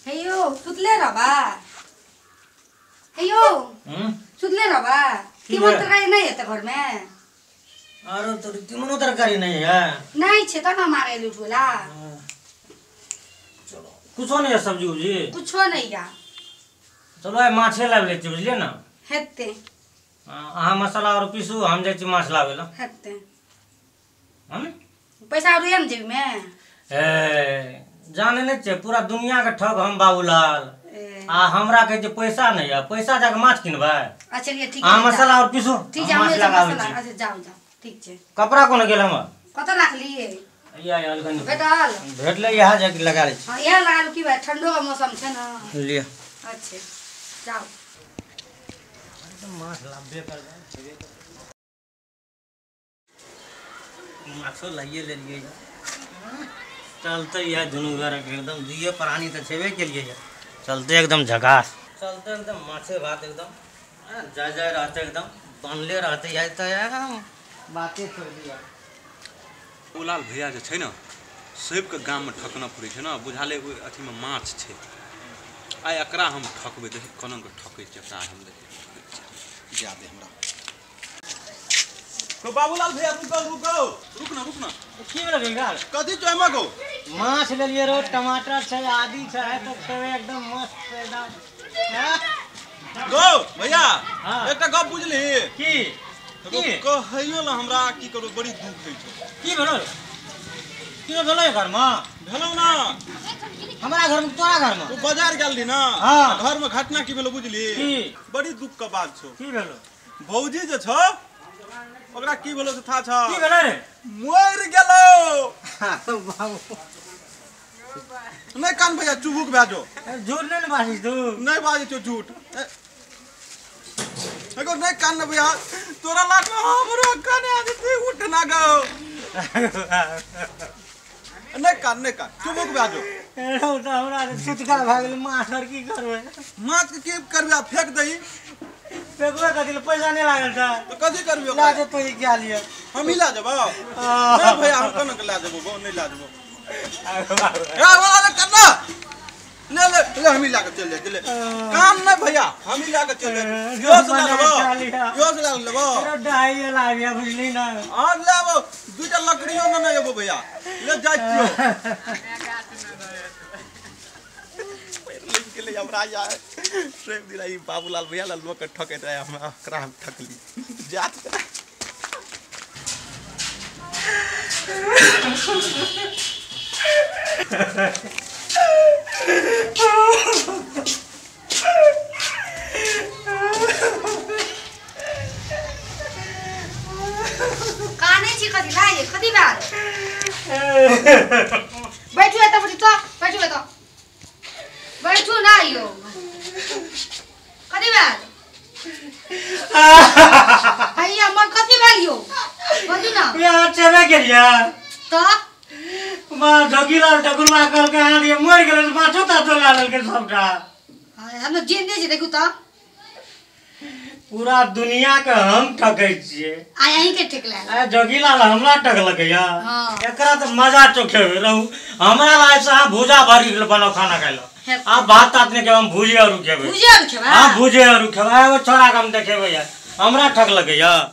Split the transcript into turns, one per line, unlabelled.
हे यो सुतले रहबा हे यो सुतले रहबा तीमन तरकारी नहीं है घर में
आरो तो तीमनो तरकारी नहीं है
नहीं छे त ना मारे लुटोला
चलो कुछो नहीं है सब्जी उब्जी
कुछो नहीं है
चलो आइ माछे लाबि लै छी बुझलियै ना
हेते
अहाँ मसाला और पीसू हम जाइ छी माछ लाबै ला
हेते
हम
पैसा और एम जेबी में
ए जाने नहीं छे पूरा दुनिया के ठग हम बाबूलाल आ हमरा के जे पैसा नहीं है पैसा जाके माछ किनबै
अच्छा चलिए ठीक है
अहाँ मसाला और पीसू
ठीक है
माछ लगाबै छी
अच्छा जाओ जाओ ठीक छे
कपड़ा कोन गेल हमर
कत राखलिए
या अलगन
भेटल
भेटलै यहाँ जाके लगा लै छी
हां यहाँ लगा लो की भाई ठंडो का मौसम छे ना
लिया
अच्छा जाओ
माछ लाबे करबै छेबे माछो लाइए लेलिए चलते यह दुनू घर एकदम दुइये प्राणी तो छेबे के लिए चलते एकदम झकास चलते एकदम माछे भात एकदम जाय जाय रहते एकदम बनले रहते यह तो बाते छोड़ दिया
बाबूलाल भैया जे छै ने सबके गाममे ठकना पड़ै छै ने बुझाले ओहि अथीमे माछ छै आइ एकरा हम ठकबै देखी कोना के ठकै छै एकरा हम देखी जा दे हमरा तो बाबूलाल भैया रुको रुको रुक ना रुक ना
की भेल गंगाल
कथी चोमा गो
माछ लेलिए रो टमाटर छै आदि छै तो खेबै एकदम मस्त एकदम
गो भैया एकटा गप बुझली
की
कहैयो ना हमरा की करू बड़ी दुख होइ छै
की भेल की भेलै घर में
भेलौ ना
हमरा घर में तोरा घर में
तू बाजार गेल रही ना
हां
घर में घटना की भेलो बुझली
की
बड़ी दुख के बात छौ
की भेलो
भौजी जे छौ ओकरा की भेलो से था छ
की भेलै रे
मर गेलो
बाबू
नहीं कान भैया चुबुक भए जो
झूठ नहीं ने बाजै तू
नहीं बाजै छौ झूठ देखो नहीं कान भैया तोरा लागलो हमरो काने आ जेतै उठना गो नहीं कान नहीं कान चुबुक भए जो
एरो त हमरा छुटका भए गेल माछ आर की करबै
माछ के की करबै फेंक दही
फेंकबै कथी ले पैसा नहीं लागल छ
तो कथी करबै
ला जेतै क्या लिए
हम ही ला जेबौ नहीं भैया हम कोना के ला जेबौ गो नहीं ला जेबौ ए वाला ले करना ले ले ले हम ही ला के चल जाए ले काम नहीं भैया हम ही ला के चल जाए यो से ला लेबो यो से ला लेबो
अरे ढाई ला लिया बुझली ना
हां लेबो दुटा लकड़ियो न नहीं एबो भैया ले जाय छियो के ले हमरा यार प्रेम दिला ई बाबूलाल भैया ललवा के ठकैत रहे हमरा एकरा हम ठकली जात
काने छी कथी लाए कथी बात बैठू एत बैठू तो बैठू एत बैठू ना यो कथी बात भैया मन कथी भेल यो बोलू ना
यार छेबे केलिया
तो
मां ढोकीलाल ठकुरवा कहलकै अहाँ लिए मरि गेलै माछो ताछो ला लेलकै सबटा
हम जिंदे छी देखू तो
पूरा दुनिया के हम ठकै छियै
आ यहीं के ठकला
आ जोगीलाल हमरा ठकलकै या
हां
एकरा त मजा चोखेबै रहू हमरा लाय से अहाँ भुजा भरि गेल बनाओ खाना खाइलो आ भात तात ने के हम भुजे और खेबै
भुजे और खेबै
हां भुजे और खेबै एगो छोरा के हम देखेबै यार हमरा ठकलकै या।